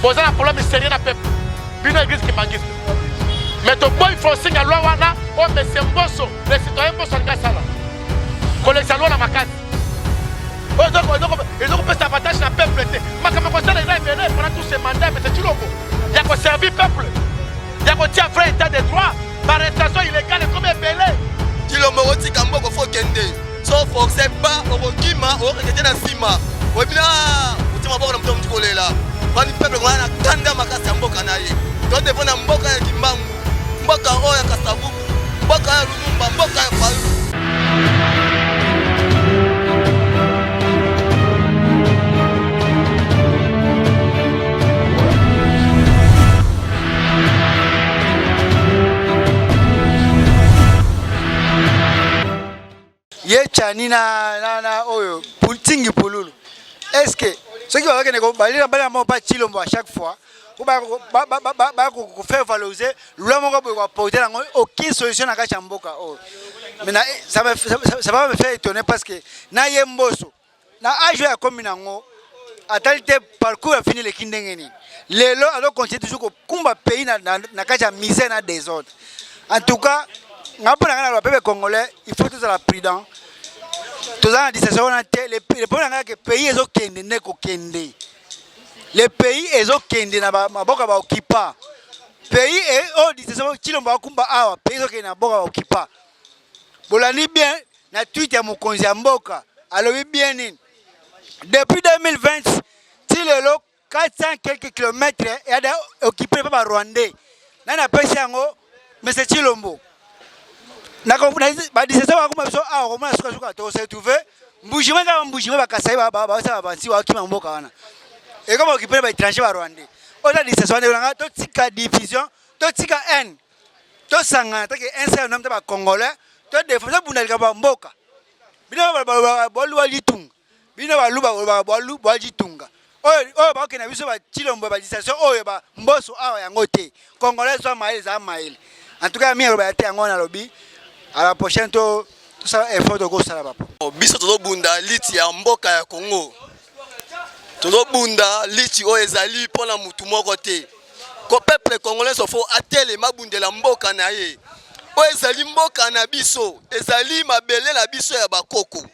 Boza na problème sérieux na peuple. Bino église kimbanguiste. Mais toboyi forcing ya loi wana oyo monsieur Mboso, le citoyen Mboso alingi asala. Kolekisa loi na makasi. Oyo ezokopesa avantage na peuple te. Makambo kosala eza ebele pendant tout ce mandat, monsieur Tshilombo. Ya koservir peuple. Ya kotia vrai état de droit. Ba arrestation illégale ekomi ebele. Tshilombo otika mboko fo kende. So force ba okokima okokende na nsima. Oyebi na otia maboko na moto motu kolela. Bani peuple ngana na kanda makasi ya mboka na ye. To defo na mboka ya Kimbangu, mboka oyo ya Kasavubu, mboka ya Lumumba, mboka ya Fayulu. Ye chani na, na, na oyo tingi pululu est ce que soki bakokende balila bala moko pa chilombo à chaque fois po baya kofaire valoriser loi moko boye koaporte yango aucune solution na kati ya mboka oyo mais na, ça, ça, ça va me faire étonner parce que na ye mboso na age oyo akomi nango atali te parcours afini eleki ndenge nini lelo azo continue toujours kokumba pays na, na, na kati ya misère na désordre. En tout cas nga mpo na ngai naloba peuple congolais il faut tozala prudent, toza na distraction wana te. Le problème na ngai ke pays ezokende nde kokende, le pays ezokende na maboko ya baokipa pays oyo distraction Tshilombo akumba awa, pays ezokende na maboko ya baokipa. Bolandi bien na tweet ya mokonzi ya mboka alobi bien nini depuis 2020 ti lelo 400 quelques kilomètres ya da occupé pa ba rwandais. Nani apesi yango? Monsieur Tshilombo. Ba distraction bakoma biso awa komona suka suka to se trouver Mbujimai kaka Mbujimai bakasai basala bansi bakima mboka wana ekoma occupé ba étranger ba rwandais. Oyo distraction wana elanga totika division, totika haine, tosangana take un seul homme ba congolais to défendre tobunda likambo ya mboka. Bino balobaka boluwa litunga, bino baluba bolobaka bwalu bwa litunga. Oyo oyo bakokende biso ba Tshilombo ba distraction oyo ba Mboso awa yango te. Congolais soit mayele za mayele. En tout cas mi aloba te yango nalobi à la prochaine to tosala effort tokosala papa. Biso tozobunda liti ya mboka ya Congo. Tozobunda liti oyo ezali mpona mutu moko te. Ko peuple congolais faut atelema abundela mboka na ye. Oyo ezali mboka na biso, ezali mabele na biso ya bakoko.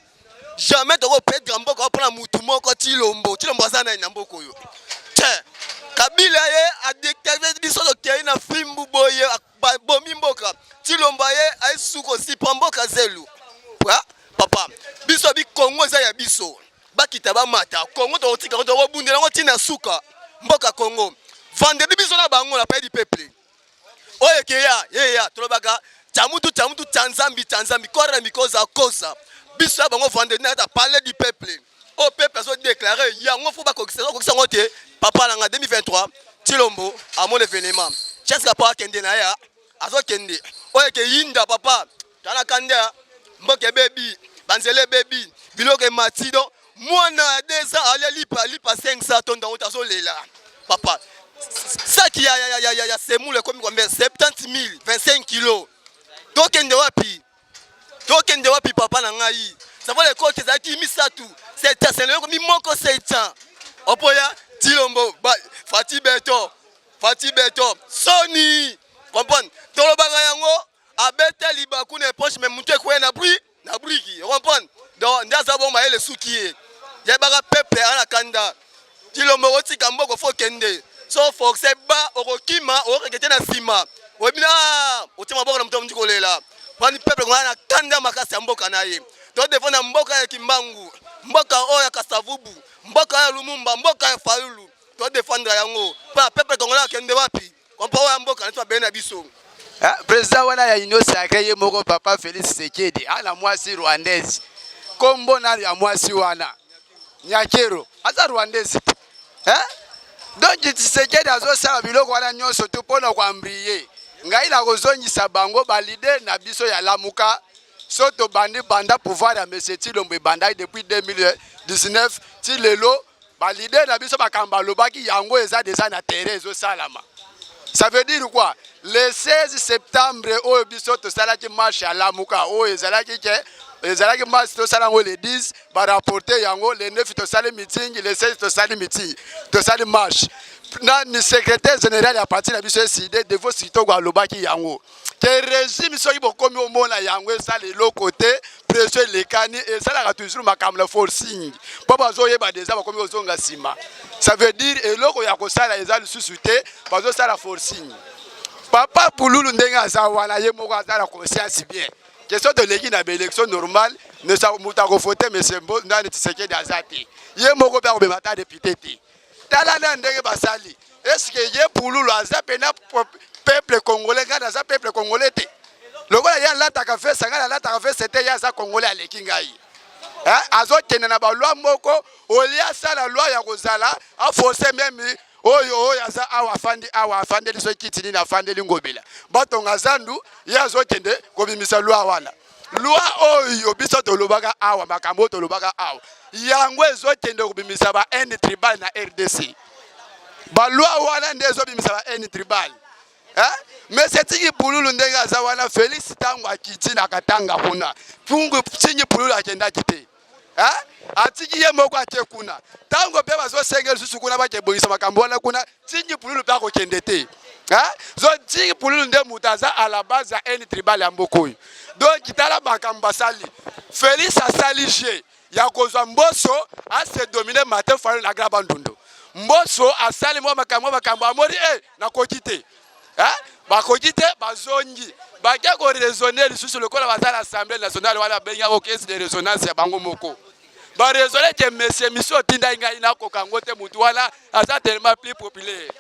Jamais toko perdre mboka mpona mutu moko Tshilombo. Tshilombo aza nani na mboka oyo? Tiens, Kabila ye adictate biso tokei na fimbu boye babomi mboka. Tshilombo ye ayesu kosipa mboka zelu. Papa, biso bi Congo eza ya biso. Bakita bamata Congo tokotika tokobundela yango ntina suka mboka Congo. Vendredi biso na bango na pays du peuple. Oyo ekeya yeya tolobaka chamutu chamutu cha nzambi cha nzambi kora mikoza koza biso ya bango vendredi na kata palais du peuple. Oyo peuple azo déclarer yango fo bakokisa bakokisa yango te papa na nga 2023 Tshilombo amona événement. Cheska pa akende na ye azokende oyo ekeyinda papa tala kanda mboka ebebi banzela ebebi biloko emati donc mwana ya 2 ans alia lipa lipa 500 tonda yango azolela papa saki ya, ya, ya, ya, ya semoule ekomi combien 70 000 25 kilo tokende wapi tokende wapi papa na ngai savole ekoki ezalaki misatu 700 selo ekomi moko 700 opoya Tshilombo Fatshi Beton Fatshi Beton soni comprendre tolobaka yango abeta libaku na epoche mais mutu ekweya na bri na briki comprendre donc nde aza bongo mayele suki ye yebaka peuple ana kanda Tshilombo okotika mboko fo kende so force ba okokima okokende na nsima oyebi na otia maboko na moto amuti kolela wani peuple ngana na kanda makasi ya mboka na ye to defo na mboka ya Kimbangu mboka oyo ya Kasavubu mboka ya Lumumba mboka ya Fayulu to defendre yango pa peuple congolais akende wapi kompa oyo ya mboka na biso abene na biso. Ah, président wana ya Union Sacrée ye moko papa Félix Tshisekedi ana mwasi rwandaise, kombo na ya mwasi wana Nyakero aza rwandaise te eh? Donc Tshisekedi azosala biloko wana nyonso tu mpo na koambrie. Ngai nakozongisa bango ba leader na biso ya Lamuka so tobandi banda pouvoir ya monsieur Tshilombo ebandaki depuis 2019 ti lelo ba leader na biso makambo alobaki yango eza deja na terrain ezosalama. Ça veut dire quoi? Le 16 septembre oyo biso tosalaki marche ya Lamuka oyo ezalaki ke Ezalaki marche tosala yango le 10, ba rapporter yango le 9 tosali meeting, le 16 tosali meeting, tosali marche. Nani secrétaire général ya parti na biso eside Devo Kitoko alobaki yango ke régime soki bokomi omona yango esala eloko te, pression elekani, esalaka toujours makambo na forcing mpo bazoyeba deja bakomi kozonga nsima. Ça veut dire eloko ya kosala eza lisusu te, bazosala forcing. Papa Pululu ndenge aza wana, ye moko aza na conscience bien ke soki toleki na baélection normale, moto akovote monsieur nani Tshisekedi aza te, ye moko mpe akobema ata député te. Tala na ndenge basali, eske ye Pululu aza pena peuple congolais? Ngai naza peuple congolais te? Lokola ye alataka veste, ngai nalataka veste te, ye aza congolais aleki ngai? Azokende na baloi moko olie asala loi ya kozala aforce meme oyo oyo aza awa, afandi awa, afandeli soki kiti nini, afandeli Ngobila, batonga zandu, ye azokende kobimisa loi wana. Loi oyo biso tolobaka awa, makambo oyo tolobaka awa, yango ezokende kobimisa ba haine tribal na RDC. Baloi wana nde ezobimisa ba haine tribal. Mais etiki Pululu ndenge aza wana. Félix ntango akiti na Katanga kuna, pungu Nsingi Pululu akendaki te, atiki ye moko ake kuna. Ntango mpe bazosenga lisusu kuna bakebongisa makambo wana kuna, Nsingi Pululu mpe akokende te. So Nsingi Pululu nde moto aza à la base ya haine tribal ya mboka oyo. Donc tala makambo basali. Félix asali jeu ya kozwa Mboso ase domine Martin Fayulu na Grand Bandundu. Mboso asali mwa makambo makambo, amoni e nakoki te, bakoki te, bazongi bake koraisonner lisusu lokola baza na Assemblée nationale wana, babengaka caisse de résonance ya bango moko. Baraisonner ke monsieur miso otindai ngai, nakoka yango te, mutu wana aza tellement plus populaire.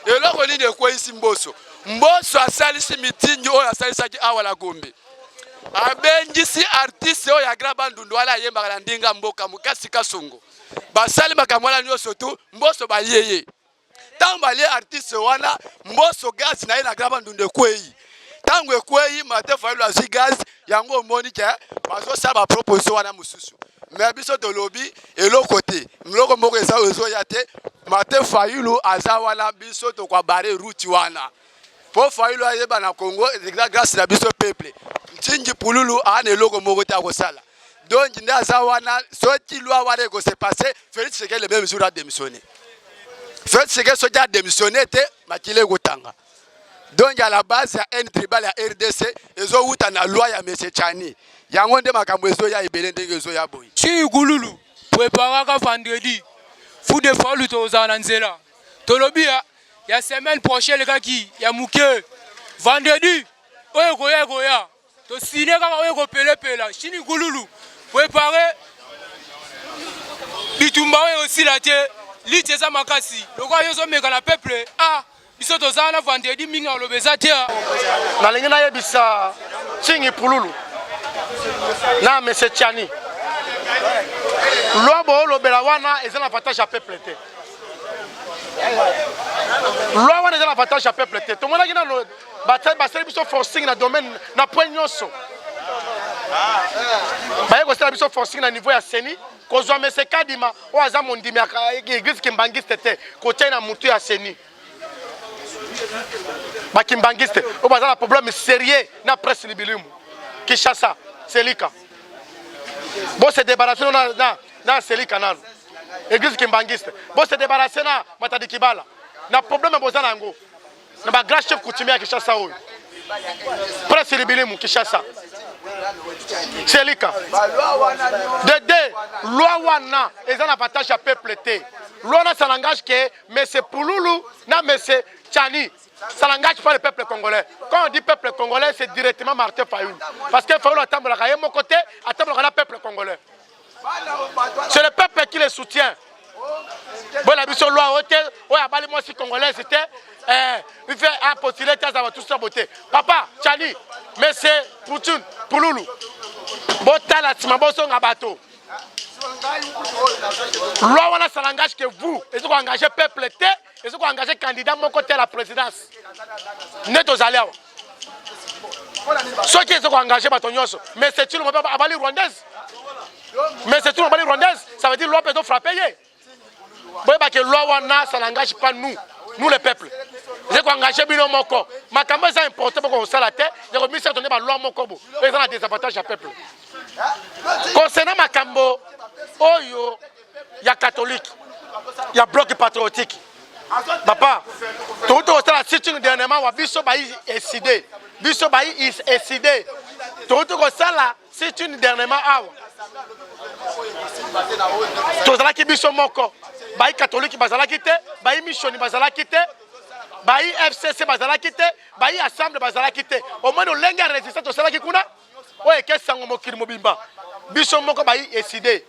Eloko nini ekweyisi Mboso? Mboso asalisi mitingi oyo asalisaki awa na Gombe, abengisi artiste oyo ya Grand Bandundu wana ayembaka na ndinga mboka mokasi Kasongo. Basali makambo wana nyonso tu, Mboso balie ye. Ntango balie artiste wana, Mboso gaz na ye na Grand Bandundu ekwei. Ntango ekwei, Martin Fayulu azwi gaz yango. Omoni ke bazosala baproposition wana mosusu, mais biso tolobi eloko te, eloko moko eza ezoya te. Martin Fayulu aza wana, biso tokobarrer route wana mpo Fayulu ayeba na Congo eza grâce na biso peuple. Nsingi Pululu aa na eloko moko te akosala. Donc nde aza wana, soki loi wana ekose passer, Félix Tshisekedi le même jour adémissionné. Félix Tshisekedi soki adémissionné te, makili ekotanga. Donc à la base ya haine tribal ya RDC ezowuta na loi ya monsieur Tshiani. Yango nde makambo ezoya ebele ndenge ezoya boye. Ti Gululu préparaka vendredi fou de Fayulu, tozala na nzela. Tolobi ya semaine prochaine elekaki ya moke, vendredi oyo ekoya, ekoya tosine kaka oyo ekopelepela. Shini Gululu, prépare bitumba oyo osila te. Liti eza makasi lokola yo ozomeka na peuple. A biso tozala na vendredi mingi, aloba eza te. Nalingi nayebisa Nsingi Pululu na monsieur Tshiani, loi boolobela wana eza na avantage ya peuple te. Loi wana eza na avantage ya peuple te. Tomonaki nano basali biso forcing na domaine na point nyonso. Baye kosala biso forcing na niveau ya CENI, kozwa monsieur Kadima oyo aza mondimi ya église kimbangiste te, kotia na mutu ya CENI. Bakimbangiste oyo baza na problème sérieux na presse libilimu Kinshasa, Selika. Bose débarrasse na Selika nano, église kimbangiste. Bose débarrasse na Matadi Kibala na problème boza na yango na bagrand chef coutumier ya Kinshasa oyo, presse libilimu Kinshasa, Selika. De deux, loi wana eza na avantage ya peuple te. Loi wana, ça n'engage que monsieur Pululu na monsieur Tshiani, ça n'engage pas le peuple congolais. Quand on dit peuple congolais, c'est directement Martin Fayulu, parce que Fayulu atambolaka ye moko te, atambolaka na peuple congolais. C'est le peuple qui le soutient. Bona biso loi oyo te, oyo abali mwasi congolaise te, il fait apostuler te, azala tout ça bote. Papa Tshiani, monsieur Poutine Pululu, botala nsima, bozonga bato. Loi wana, ça n'engage que vous. Eza koengage peuple te, eza koengage candidat moko te à la présidence. Nde tozali awa, soki eza koengage bato nyonso, mais c'est une abali rwandaise, mais c'est une abali rwandaise, ça veut dire loi mpe ezofrappe ye. Boyebake loi wana, ça n'engage pas nous, nous le peuple. Eza koengage bino moko. Makambo eza important boko kosala te ya komisa tonde baloi moko bo eza na désavantage ya peuple. Concernant makambo oyo ya catholique ya bloc patriotique, papa, tokuti kosala sitting dernièrement wa biso bayi eside, biso bayi eside, tokuti kosala sitting dernièrement awa, tozalaki biso moko, bayi catholique bazalaki te, bayi missioni bazalaki te, bayi FCC bazalaki te, bayi assemble bazalaki te. Omoni olenge ya résistance tosalaki kuna, oyo eke sango mokili mobimba, biso moko bayi eside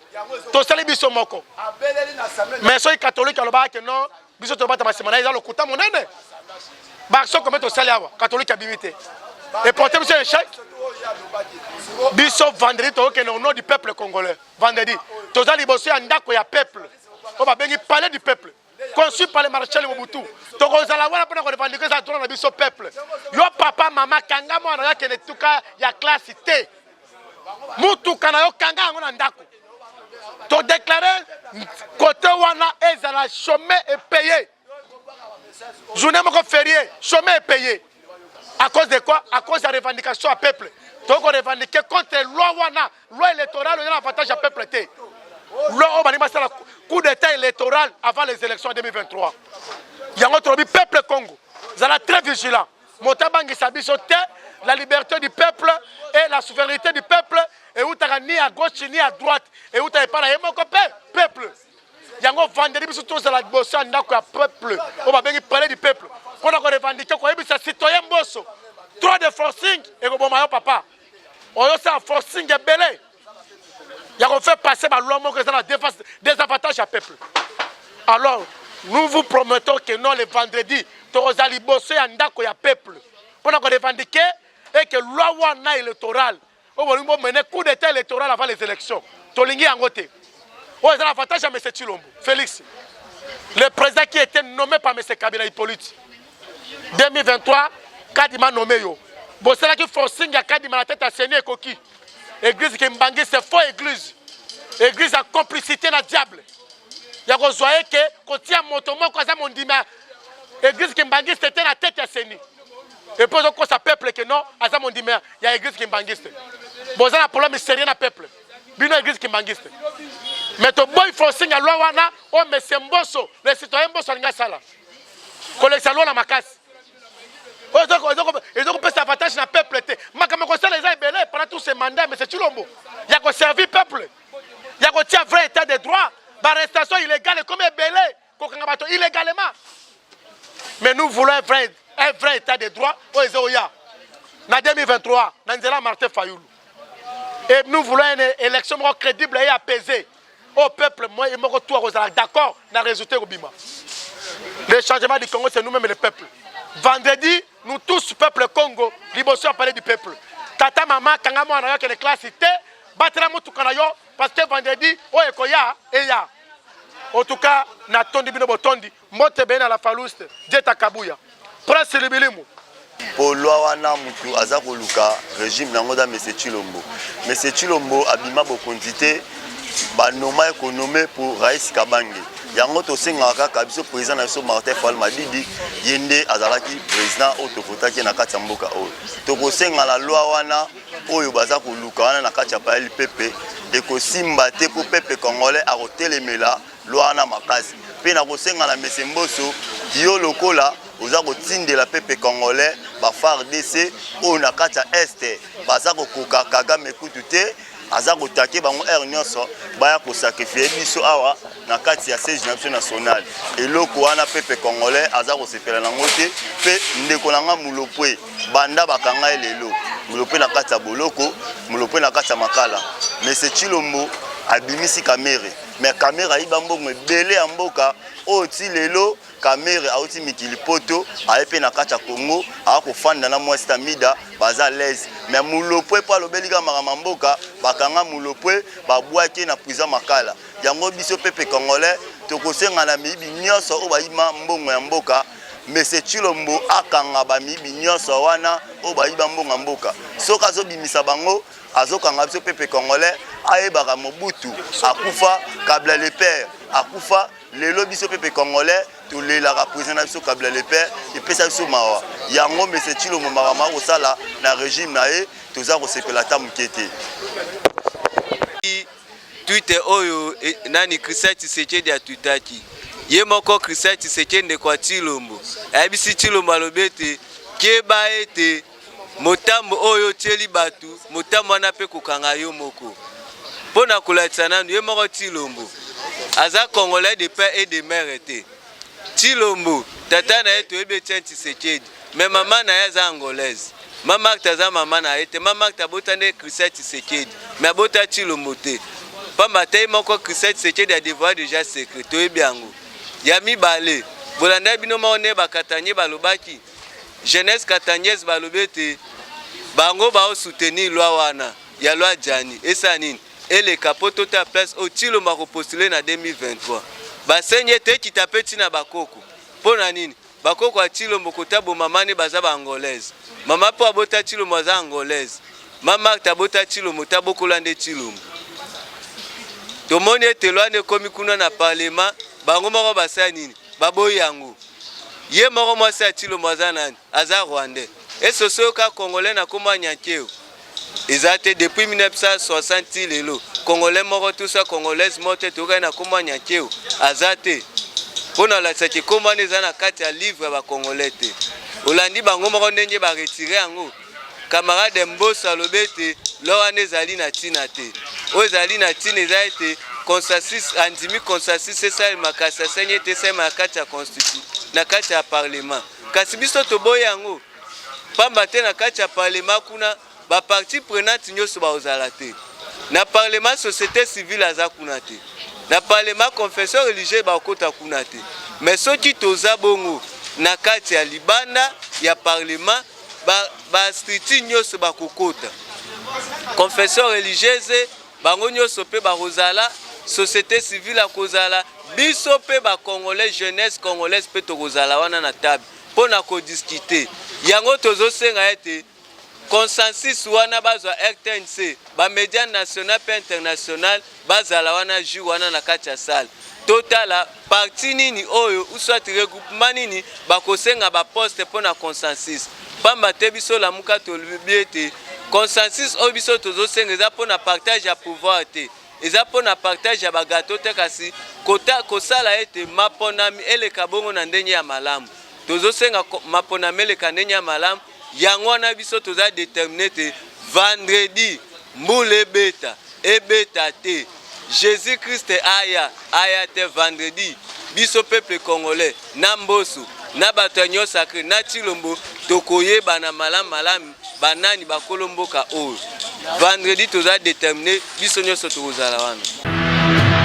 tosali biso moko. Mais soki catholique alobaka ke non, biso tobatama nsima na ye, eza lokuta monene. Baaction combien tosali awa, catholique abimi te, eporte biso échec. Biso vendredi tokokende au nom du peuple congolais. Vendredi toza liboso ya ndako ya peuple oyo babengi palais du peuple, conçu par le maréchal Mobutu. Tokozala wana mpona korevendiquer, eza droit na biso peuple. Yo papa, mama, kanga mwana yo akende tuka ya classe te, mutuka na yo kanga yango na ndako. Todéclarer kote wana ezala chômé et payé, journée moko férié, chômé et payé. À cause de quoi? À cause ya revendication ya peuple. Toko revendiquer contre loi wana, loi électorale oyo na avantage ya peuple te, loi oyo balingi basala coup d'état électoral avant les élections en 2023. Yango tolobi, peuple Congo, zala très vigilant. Moto abangisa biso te. La liberté du peuple et la souveraineté du peuple eutaka ni à gauche ni à droite, eutaka epai na ye moko mpe peuple. Yango vendredi biso tozala liboso ya ndako ya peuple oyo babengi palais du peuple mpona korevendiquer, koyebisa citoyen Mboso: trop de forcing ekoboma yo. Papa, oyosala forcing ebele ya kofaire passer baloi moko eza na désavantage ya peuple. Alors nous vous promettons que non, le vendredi tokozala liboso ya ndako ya peuple mpona korevendiquer et que loi wana électorale oyo bolingi bomene coup d'état électoral avant les élections, tolingi yango te. Oyo eza na avantage ya monsieur Tshilombo Félix, le président qui était nommé par monsieur Kabila Hippolyte. 2023, Kadima nommé yo, bosalaki forcing ya Kadima na tête ya CENI. Ekoki église Kimbanguiste, faux église, église ya complicité na diable, ya kozwa ye ke kotia moto moko aza mondimi ya église Kimbanguiste te na tête ya CENI, et puis ozokosa peuple ke non, aza mondimi ya église Kimbanguiste. Boza na problème sérieux na peuple, bino église Kimbanguiste. Mais toboyi forcing ya loi wana oyo monsieur Mboso, le citoyen Mboso, alingi asala, kolekisa loi na makasi oyo ezokopesa avantage na peuple te. Makambo kosala eza ebele pendant tous ces mandats, monsieur Tshilombo, ya koservir peuple, ya kotia vrai état de droit. Baarrestation illégale ekomi ebele, kokanga bato illégalement. Mais nous voulons un vrai état de droit oyo eza oya na 2023 na nzela ya Martin Fayulu. Et nous voulons une élection moko crédible et apaisée au peuple moko tout akozala d'accord na résultat ekobima. Le changement du Congo, c'est nous-mêmes, le peuple. Vendredi, nous tous, peuple Congo, liboso ya palais du peuple. Tata, mama, kanga mwana yo akende classe te, batela motuka na yo, parce que vendredi oyo ekoya eya. En tout cas, natondi bino botondi. Mbote bene na la Faluste Dieta Kabuya, Prince Libilimu. Mpo loi wana, mutu aza koluka régime nango eza monsieur Tshilombo. Monsieur Tshilombo abima bokonzi te, banoma ekonome pour Raïs Kabange. Yango tosengaka kaka biso président na biso Martin Fayulu Madidi, ye nde azalaki président oyo tovotaki na kati ya mboka oyo. Tokosenga na loi wana oyo baza koluka wana na kati ya palais peuple, ekosimba te, mpo peuple congolais akotelemela loi wana makasi. Mpe na kosenga na monsieur Mboso, yo lokola oza kotindela peuple congolais ba FARDC oyo na kati ya Est baza kokoka Kagame kutu te, aza kotake bango heure nyonso, baya kosacrifier biso awa na kati ya siège na biso national. Eloko wana peuple congolais aza kosepela nango te. Mpe ndeko na nga Mulopwe, banda bakanga ye lelo, Mulopwe na kati ya boloko, Mulopwe na kati ya Makala. Monsieur Tshilombo abimisi Kamerhe, mais Kamerhe ayiba mbongo ebele ya mboka oyo. Ti lelo Kamerhe auti mikili poto, aye mpe na kati ya Congo, akofanda na mwasi Tamida, baza l'aise. Mais Mulopwe, mpo alobeli kaka makambo ya mboka, bakanga Mulopwe, babwaki na prison Makala. Yango biso peuple congolais tokosenga na miyibi nyonso oyo bayima mbongo ya mboka, monsieur Tshilombo akanga bamiyibi nyonso wana oyo bayiba mbongo ya mboka. Soki azobimisa bango, azokanga biso peuple congolais. Ayebaka Mobutu akufa, Kabila le père akufa. Lelo biso peuple congolais tolelaka président na biso Kabila le père, epesa biso mawa. Yango monsieur Tshilombo, makambo akosala na régime na ye, toza kosepela ata moke te. Tweet oyo e, nani Christian Tshisekedi atwitaki. Ye moko Christian Tshisekedi ndeko ya Tshilombo ayebisi Tshilombo alobi ete keba ete motambo oyo otieli bato motambo wana mpe kokanga yo moko. Mpo na kolakisa nanu ye moko Tshilombo aza congolais de père et de mère te. Tshilombo tata na ye toyebi Etienne Tshisekedi mais mama na ye aza angolaise. Ma Marthe aza mama na ye te. Ma Marthe abota nde Christian Tshisekedi mais abota Tshilombo te. Pamba te ye moko Christian Tshisekedi a devoile déjà secret toyebi yango. Ya mibale bolandaki bino moko nde ba Katangais balobaki jeunesse katangaise balobi ete bango bao soutenir loi wana ya loi Djani esala nini eleka po totala place oyo Tshilombo ako postuler na 2023. Basengi ete ekita pe ti na bakoko. Po na nini? Bakoko ya Tshilombo kota bo mama ne baza ba angolaise. Mama po abota Tshilombo aza angolaise. Ma Marthe abota Tshilombo te abokola nde Tshilombo. Tomoni ete loi wana ekomi kuna na parlement bango moko basali nini? Baboyi yango. Ye moko mwasi ya Tshilombo aza nani? Aza rwandais. Est-ce oyoka congolais na kombo ya Nyakeru? Eza te depuis 1960 ti lelo congolais moko tout ça congolaise moko te toyokaki na kombo ya Nyakeru aza te. Mpo na olakisa ke kombo wana eza na kati ya livre ya ba congolais te. Olandi bango moko ndenge ba retire yango. Camarade Mboso alobi ete loi wana ezali na ntina te. Oyo ezali na ntina eza ete consensus, andimi consensus esalema kasi asengi ete esalema na kati ya constitution, na kati ya parlement. Kasi biso toboyi yango pamba te na kati ya parlement kuna ba parties prenantes nyonso bakozala te. Na parlement société civile aza kuna te. Na parlement confession religieuse bakota kuna te. Mais soki toza bongo na kati ya libanda ya parlement ba, ba structure nyonso bakokota confession religieuse bango nyonso mpe bakozala société civile akozala biso mpe ba congolais jeunesse congolaise mpe tokozala wana na table mpo na kodiskute yango. Tozosenga ete consensus wana bazwa RTNC, ba media national mpe international bazala wana jour wana na kati ya salle. Totala parti nini oyo ou soit regroupement nini bakosenga baposte mpo na consensus, pamba te biso Lamuka tolobi ete consensus oyo biso tozosenga eza mpo na partage ya pouvoir te, eza mpo na partage ya bagato te, kasi kota kosala ete maponami eleka bongo na ndenge ya malamu. Tozosenga maponami eleka ndenge ya malamu. Yango wana biso toza déterminé te vendredi, mbula ebeta ebeta te, Jésus Christ aya aya te, vendredi biso peuple congolais na Mboso na bato ya Union sacrée na Tshilombo tokoyebana malamu malamu banani bakolo mboka oyo. Vendredi toza déterminé, biso nyonso tokozala wana.